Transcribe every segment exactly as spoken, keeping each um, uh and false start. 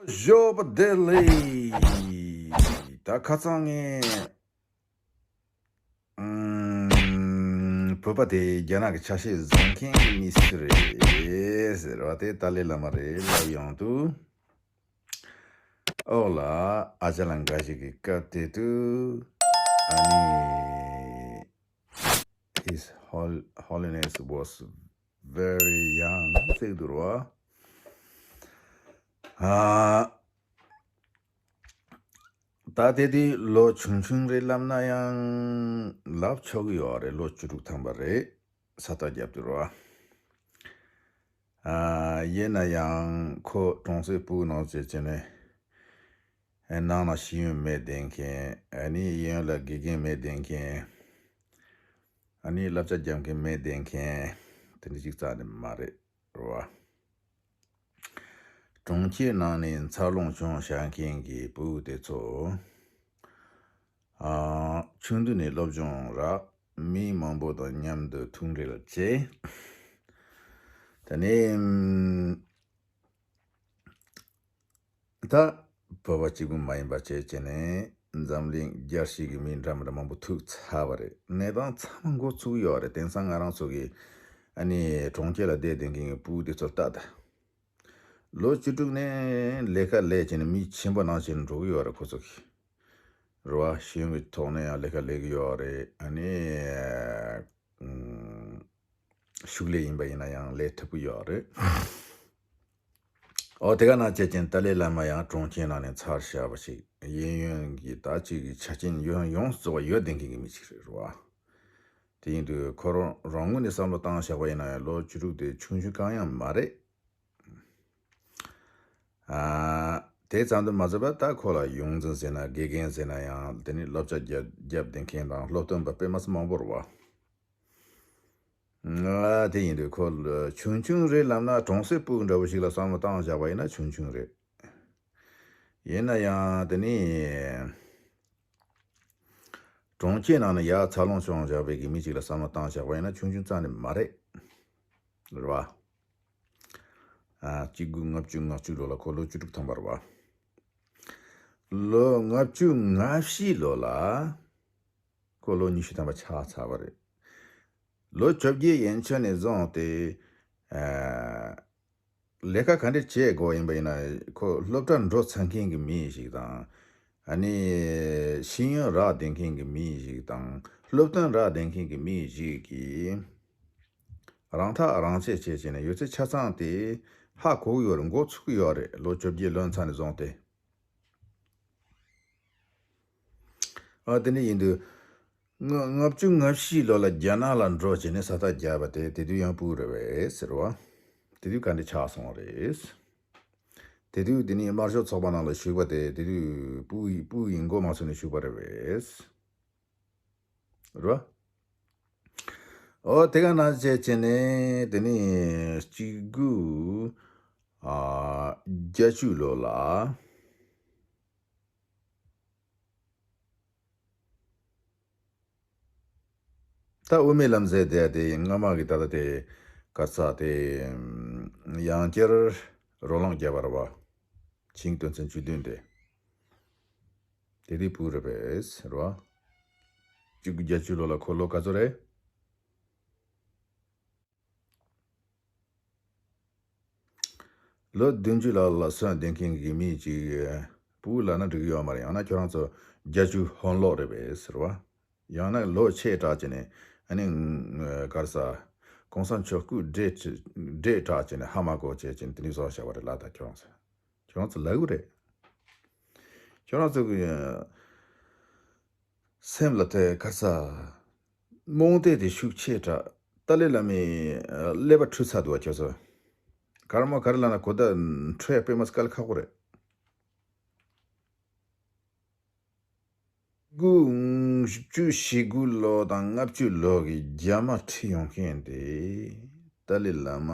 ཞོགས་པ་བདེ་ལེགས། ད་ཁ་སང་ངས་ཨམ། བོད་པ་དེ་རྒྱ་ནག་གི་ཆ་ཤས་བཟུང་མཁན་གྱི་མི་སུ་རེད་ཟེར་བ་དེ་ཏཱ་ལའི་བླ་མ་རེད་ལབ་ཡོང་དུས། ཨོ་ལ་ཨ་ཅག་ལ་འགའ་ཞིག་གིས་སྐབས་དེ་དུས་ཨ་ནི། His Hol- Holiness was very young ཟེར་འདུག་ར། ཨ། ད་དེ་དུས་ལོ་ཆུང་ཆུང་རེད་ལབ་ན་ཡང་ལབ་ཆོག་གི་ཡོད་རེད། ལོ་བཅུ་དྲུག་ཐམ་པ་རེད། ས་རྟགས་བརྒྱབ་འདུག་ར། ཨ། ཡིན་ན་ཡང་ཁོ་གྲོང་གསེབ་སྤུ་གུ་ནང་བྱས་བྱས་ནས། ཨ། ནང་ལ་ཤེས་ཡོན་མེད་བསྡད་མཁན། ཨ་ནི་གཡས་གཡོན་ལ་དགེ་རྒན་མེད་བསྡད་མཁན། ཨ་ནི་བསླབ་བྱ་རྒྱབ་མཁན་མེད་བསྡད་མཁན། དེ་འདྲ་ཅིག་རྩ་ནས་མ་རེད་ར། གྲོང་ཁྱེར་ནང་ནས་འཚར་ལོངས་བྱུང་བཞག་མཁན་གྱི་སྤུ་གུ་དེ་ཚོ། ཨ། ཆུང་དུས་ནས་སློབ་སྦྱོང་རག་མི་མང་པོ་དང་མཉམ་དུ་ཐུག་འཕྲད་བྱས། དེ་ནས་ད་བོད་པ་གཅིག་པུ་མ་ཡིན་པ་བྱས་བྱས་ནས་འཛམ་གླིང་རྒྱལ་སྤྱི་གི་མི་འདྲ་མི་འདྲ་མང་པོ་ཐུག་ཚར་བ་རེད། གནས་སྟངས་ཚང་མ་འགོ་ཚུགས་ཡོད་རེད། དེང་སང་ང་རང་ཚོ་གི་ཨ་ནི་གྲོང་ཁྱེར་ལ་བསྡད་བསྡད་མཁན་གྱི་སྤུ་གུ་དེ་ཚོ་ལྟ་ད། ལོ་བཅུ་དྲུག་ནས་ལས་ཀ་ལས་བྱས་ནས་མི་ཆེན་པོ་ནང་བཞིན་འགྲོ་གི་ཡོད་རེད་ཁོ་ཚོ་གི། རེད་བ། ཤེས་ཡོན་གྱི་ཐོག་ནས་ཡང་ལས་ཀ་ལས་ཀྱི་ཡོད་རེད། ཨ་ནི། ཨུམ། ཕྱུགས་ལས་ཡིན་པ་ཡིན་ན་ཡང་ལས་ཐུབ་ཀྱི་ཡོད་རེད། ཨོ་དེ་ག་ནང་བྱས་ཅིང་ཏཱ་ལའི་བླ་མ་ཡང་གྲོང་ཁྱེར་ནང་ནས་ཚར་བཞག་པ་ཞིག་གཡས་གཡོན་གྱི་ད་ཅིག་གི་ཆ་རྐྱེན་ཡོད། ཡོངས་སུ་རྫོགས་པ་ཡོད་བསྡད་མཁན་གྱི་མི་ཞིག་རེད་རེད་བ། དེ་ཡིན་དུས་ཁོ་རང་རང་ངོས་ནས་བསམ་བློ་བཏང་བཞག་པ་ཡིན་ན་ཡང་ལོ་བཅུ་དྲུག་དེ་ཆུང་ཆུང་གང་ཡང་མ་རེད། ཨ། དེ་ཙམ་དུ་མ་ཟད་པར་ད་ཁོ་ལ་ཡོངས་འཛིན་ཟེར་ན་དགེ་རྒན་ཟེར་ན་ཡང་དེ་ནི་བསླབ་བྱ་རྒྱབ་རྒྱབ་བསྡད་མཁན་དང་སློབ་སྟོན་པ་དཔེ་མ་སྲིད་མང་པོ་རེད་བ། ཨ། དེ་ཡིན་དུས་ཁོ་ལ་ཆུང་ཆུང་རེད་ལབ་ན་གྲོང་གསེབ་སྤུ་གུ་འདྲ་བོ་ཞིག་ལ་བསམ་བློ་བཏང་བཞག་པ་ཡིན་ན་ཆུང་ཆུང་རེད། ཡིན་ན་ཡང་དེ་ནི་གྲོང་ཁྱེར་ནང་ནས་ཡར་འཚར་ལོངས་བྱུང་བཞག་པའི་གི་མི་ཞིག་ལ་བསམ་བློ་བཏང་བཞག་པ་ཡིན་ན་ཆུང་ཆུང་རྩ་ནས་མ་རེད། རེད་བ། ཨ། གཅིག་དགུ་ལྔ་བཅུ་ང་གཅིག་ལོ་ལ་ཁོ་ལོ་བཅུ་དྲུག་ཐམ་པ་རེད་བ། ལོ་ལྔ་བཅུ་ང་བཞི་ལོ་ལ་ཁོ་ལོ་ཉི་ཤུ་ཐམ་པ་ཆགས་ཚར་བ་རེད། ལོ་བཅོ་བརྒྱད་ཡན་ཆད་ནས་བཟུང་སྟེ། ཨ། ལས་ཀ་ག་འདྲ་བྱེད་དགོས་ཡིན་པ་ཡིན་ན་ཁོ་སློབ་གྲྭ་འགྲོ་ཚར་མཁན་གྱི་མི་ཞིག་དང་། ཨ་ནི་ཤེས་ཡོན་རག་བསྡད་མཁན་གྱི་མི་ཞིག་དང་སློབ་སྟོན་རག་བསྡད་མཁན་གྱི་མི་ཞིག་གིས་རང་ཐག་རང་བཅད་བྱས་བྱས་ནས་ཡོད་ཚད་ཆ་ཚང་དེ་ཧ་གོ་གི་ཡོད་རེད། མགོ་ཚོས་ཀྱི་ཡོད་རེད། ལོ་བཅོ་བརྒྱད་ལོན་ཚར་ནས་བཟུང་སྟེ། ཨ། དེ་འདྲ་ཡིན་དུས། ལྔ་ལྔ་བཅུ་ང་བཞི་ལོ་ལ་རྒྱ་ནག་ལ་འགྲོ་བྱས་ནས་ས་རྟགས་བརྒྱབ་པ་དེ་དེ་དུས་ཡང་སྤུ་གུ་རེད་པས་ཟེར་བ། དེ་དུས་ག་འདྲ་ཆགས་སོང་བ་རེད། དེ་དུས་དེ་ནས་དམར་ཤོག་ཚོགས་པ་ནང་ལ་ཞུགས་པ་དེ་དེ་དུས་སྤུ་གུ་ཡིན། སྤུ་གུ་ཡིན་མགོ་མ་ཚོས་ནས་ཞུགས་པ་རེད་པས། རེད་པ། ཨོ་དེ་ག་ནང་བྱས་བྱས་ནས་དེ་ནས་གཅིག་དགུ། ཨ། བརྒྱད་ཅུ་ལོ་ལ། ད་དབུ་མའི་ལམ་ཟེར་དེ་དེ་སྔ་མ་གི་ད་ལྟ་དེ་ག་རེ་ཟེར་དེ་ཡང་བསྐྱར་རོ་ལངས་བརྒྱབ་པ་རེད་པ། ཆིང་དོན་ཚན་བཅུ་བདུན་དེ། དེ་དུས་སྤུ་གུ་རེད་པས་རེད་པ། གཅིག་དགུ་བརྒྱད་ཅུ་ལོ་ལ་ཁོ་ལོ་ག་ཚོད་རེད། ལོ་བདུན་ཅུ་ལ་ལ་སོན་བསྡད་མཁན་གྱི་མི་གཅིག་སྤུ་གུ་ལབ་ན་འགྲིག་གི་ཡོད་མ་རེད། ཡང་ན་ཁྱོད་རང་ཚོ་བརྒྱད་ཅུ་ཧོན་ལོག་རེད་པས་ཟེར་བ། ཡང་ན་ལོ་ཆེ་དྲགས་བྱས་ནས་ཨ་ནི་ག་རེ་ཟེར། གོང་ས་མཆོག་སྐུ་བགྲེས་བགྲེས་དྲགས་བྱས་ནས་ཧ་མ་གོ་བྱས་བྱས་ནས་དེ་འདྲ་བཟོ་བཞག་པ་རེད་ལ། ད་ཁྱོད་རང་ཚོ་ཁྱོད་རང་ཚོ་ལབ་གི་རེད། ཁྱོད་རང་ཚོ་གི་སེམས་ལ་དེ་ག་རེ་ཟེར། རྨོངས་དད་དེ་ཤུགས་ཆེ་དྲགས། ཏཱ་ལའི་བླ་མའི་ཀླད་པ་འཁྲུད་ཚར་འདུག་བ་ཁྱོད་ཚོ། ག་རེ་མོ་ག་རེ་ལབ་ན་གོ་བརྡ་འཕྲོད་ཡ་དཔེ་མ་སྲིད་དཀའ་ལས་ཁག་པོ་རེད། དགུ་བཅུ་ཞེ་དགུ་ལོ་དང་ལྔ་བཅུ་ལོ་གི་རྒྱ་མ་ཁྲིད་ཡོང་མཁན་དེ་ཏཱ་ལའི་བླ་མ་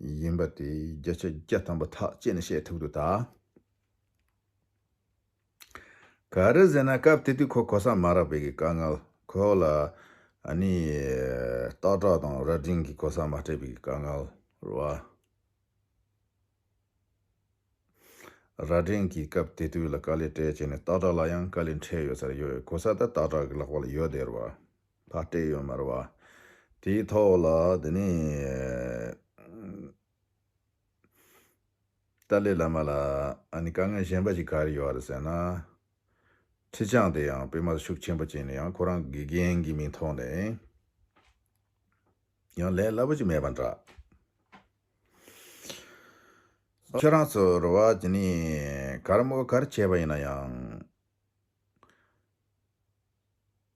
ཡིན་པ་དེ་བརྒྱ་ཆ་བརྒྱ་ཐམ་པ་ཐག་བཅད་ནས་བཤད་ཐུབ་འདུག་ད། ག་རེ་ཟེར་ན་སྐབས་དེ་དུས་ཁོ་གོ་ས་མ་རག་པའི་གི་དཀའ་ངལ། ཁོ་ལ་ཨ་ནི་སྟག་བྲག་དང་རྭ་སྒྲེང་གི་གོ་ས་མ་སྤྲད་པའི་གི་དཀའ་ངལ་རེད་བ། རྭ་སྒྲེང་གི་སྐབས་དེ་དུས་ལ་དཀའ་ལས་སྤྲད་བྱས་ནས་སྟག་བྲག་ལ་ཡང་དཀའ་ལས་འཕྲད་ཡོད་ས་རེད། ཡོད་གོ་ས་ད་སྟག་བྲག་གི་ལག་པ་ལ་ཡོད་དེ་རེད་བ། ཕར་སྤྲད་ཡོད་མ་རེད་བ། དེའི་ཐོག་ལ་དེ་ནས་ཏཱ་ལའི་བླ་མ་ལ་ཨ་ནི་དཀའ་ངལ་གཞན་པ་ཞིག་ག་རེ་ཡོད་རེད་ཟེར་ན། ཁྲི་བྱང་དེ་ཡང་པདྨ་ཤུགས་ཆེན་པོ་བྱས་ནས་ཡང་ཁོ་རང་དགེ་རྒན་གྱི་མིང་ཐོག་ནས་ཡང་ལས་སླ་པོ་ཅིག་མེད་པ་འདྲ། ཁྱོད་རང་ཚོ་རེད་བ། དེ་ནི་ག་རེ་མོ་ག་རེ་བྱས་པ་ཡིན་ན་ཡང་།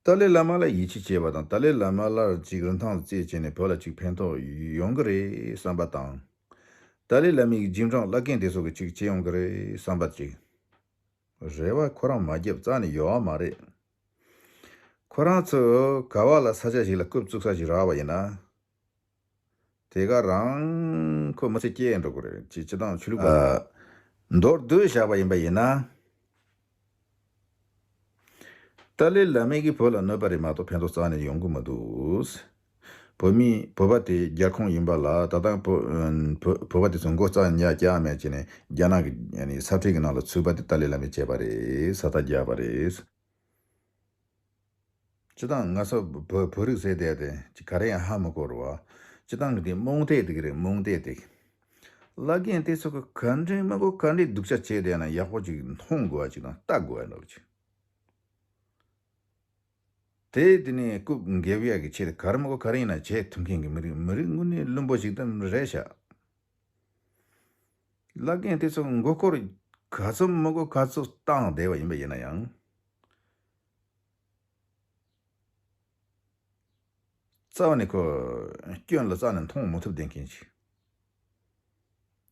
ཏཱ་ལའི་བླ་མ་ལ་ཡིད་ཆེས་བྱས་པ་དང་ཏཱ་ལའི་བླ་མ་ལ་ཅིག་རིན་ཐང་རྩིས་བྱས་ནས་བོད་ལ་ཅིག་ཕན་ཐོགས་ཡོང་གི་རེད་བསམ་པ་དང་། ཏཱ་ལའི་བླ་མའི་རྗེས་འབྲང་བླ་རྒན་དེ་ཚོ་གི་ཅིག་བྱེད་ཡོང་གི་རེད་བསམ་པ་ཅིག་རེ་བ་ཁོ་རང་མ་བརྒྱབ་རྩ་ནས་ཡོད་མ་རེད། ཁོ་རང་ཚོ་ག་བ་ལ་ས་ཆ་ཞིག་ལ་རྐུབ་བཙུགས་ས་ཞིག་རག་པ་ཡིན་ན། དེ་ག་རང་ཁོ་མི་ཚེ་སྐྱེལ་འགྲོ་གི་རེད། ཅི་ཅི་དང་ཆོས་ལུགས་པ་མདོར་བསྡུས་བཞག་པ་ཡིན་པ་ཡིན་ན། ཏཱ་ལའི་བླ་མས་ཀྱིས་བོད་ལ་གནོད་པ་རེད་མ་གཏོགས་ཕན་ཐོགས་རྩ་ནས་ཡོང་གི་མི་འདུག་བོད་མི་བོད་པ་དེ་རྒྱལ་ཁོངས་ཡིན་པ་ལ་ད་ལྟ་བོད་བོད་བོད་པ་དེ་ཚོ་མགོ་རྩ་ནས་ཉག་རྒྱག་མེད་ཅེས་ནས་རྒྱ་ནག་གི་ས་ཁྲལ་གྱི་ནང་ལ་ཚུད་པ་དེ་ཏཱ་ལའི་བླ་མས་བྱས་པ་རེད། ས་རྟགས་བརྒྱབ་པ་རེད། སྤྱི་བཏང་ང་ཚོ་བོད་བོད་རིགས་ཟེར་བསྡད་དེ་ཅི་ག་རེ་ཡང་ཧ་མི་གོ་རུ་བ། སྤྱི་བཏང་གི་དེ་རྨོངས་དད་དེ་གི་རེད། རྨོངས་དད་དེ། བླ་རྒན་དེ་ཚོ་གི་ག་འདྲའི་མི་གོ་ག་འདྲའི་སྡུག་ཅག་བྱས་བསྡད་ན་ཡག་པོ་ཅིག་མཐོང་དགོས་པ་ཅིག་དང་ལྟ་དགོས་པ་འདྲ་བོ་ཅིག་དེ་དེ་ནས་རྐུབ་འགེབས་ཡག་གི་ཆེད་དུ་ག་རེ་མི་གོ་ག་རེ་ཡིན་ན་བྱེད་ཐུབ་མཁན་གི་མི་རིགས་མི་རིགས་དངོས་གནས་བླུན་པོ་ཞིག་ཏུ་རེད་ཤག་བླ་རྒན་དེ་ཚོ་མགོ་སྐོར་ག་ཚོད་མི་གོ་ག་ཚོད་བཏང་བསྡད་པ་ཡིན་པ་ཡིན་ན་ཡང་། རྩ་བ་ནས་ཁོ་སྐྱོན་ལ་རྩ་ནས་མཐོང་མ་ཐུབ་བསྡད་མཁན་ཞིག་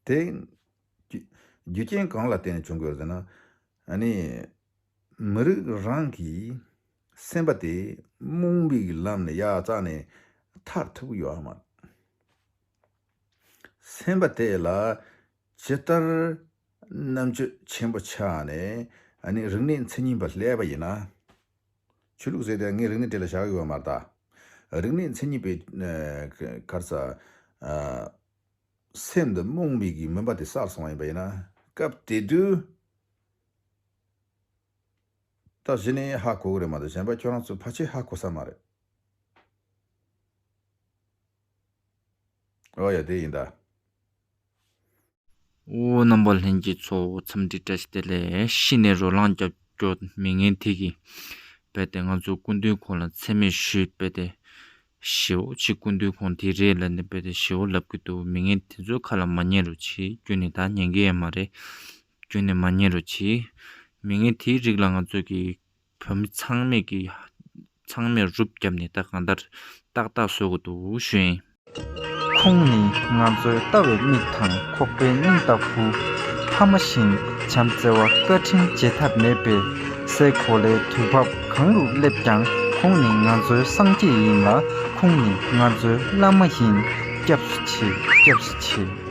དེ་རྒྱུ་རྒྱུ་རྐྱེན་གང་ལ་བརྟེན་ནས་བྱུང་དགོས་ཟེར་ན། ཨ་ནི་མི་རིགས་རང་གི་སེམས་པ་དེ་རྨོངས་པའི་ལམ་ནས་ཡར་རྩ་ནས་ཐར་ཐུབ་ཀྱི་ཡོད་མ་རེད། སེམས་པ་དེ་ལ་ཇི་ལྟར་རྣམ་དཔྱོད་ཆེན་པོ་ཆགས་ནས་ཨ་ནི་རིག་གནས་མཚན་ཉིད་པ་སླེབས་པ་ཡིན་ན། ཆོས་ལུགས་ཟེར་དེ་ངས་རིག་གནས་དེ་ལ་བཞག་ཡོད་མ་རེད་ད། རིག་གནས་མཚན་ཉིད་པའི་ཨ་ག་རེ་ཟ། ཨ་སེམས་འདི་རྨོངས་པའི་གི་མུན་པ་དེ་བསལ་སོང་བ་ཡིན་པ་ཡིན་ན། སྐབས་དེ་དུས་ད་གཞི་ནས་ཧ་གོ་གི་རེད་མ་གཏོགས་གཞན་པ་ཁྱོད་རང་ཚོ་ཕལ་ཆེར་ཧ་གོ་ས་མ་རེད། ཨོ་ཡ་དེ་ཡིན་ད། ཨོ་རྣམ་པ་ལྷན་རྒྱས་ཚོ་འཚམས་འདྲི་བཀྲ་ཤིས་བདེ་ལེགས། གཞི་ནས་རོ་ལངས་རྒྱབ་སྐྱོར་མི་ངན་དེ་གིས་རྦད་དེ་ང་ཚོ་སྐུ་མདུན་ཁོང་ལ་མཚན་སྨད་ཞུས། རྦད་དེ་ཞེ་པོ་ཅིག་སྐུ་མདུན་ཁོང་དེ་རེད་ལབ་ནས་རྦད་དེ་ཞེ་པོ་ལབ་ཀྱི་འདུག་མི་ངན་དེ་ཚོའི་ཁ་ལ་མ་ཉན་རོགས་བྱེད། ཁྱོད་ནི་ད་ཉན་གི་ཡོད་མ་རེད། ཁྱོད་ནི་མ་ཉན་རོགས་བྱེད། མི་ངན་དེའི་རིགས་ལ་ང་ཚོ་གི་བོད་མི་ཚང་མས་ཀྱི་ཚང་མས་རུབ་བརྒྱབ་ནས་ད་གང་ལྟར་ཏག་ཏག་བཟོ་དགོས་འདུག་ཞུ་ཡིན། ཁོང་ནི་ང་ཚོའི་ལྟ་བའི་མིག་དང་ཁོག་པའི་སྙིང་ལྟ་བུ། ཕ་མ་བཞིན་བྱམས་བརྩེ་བ་བཀའ་དྲིན་བརྗེད་ཐབས་མེད་པས། སའི་གོ་ལའི་དུས་བབ་གང་རུ་སླེབས་ཀྱང་ཁོང་ནི་ང་ཚོའི་སངས་རྒྱས་ཡིན་ལ། ཁོང་ནི་ང་ཚོའི་བླ་མ་ཡིན། སྐྱབས་སུ་མཆི། སྐྱབས་སུ་མཆི།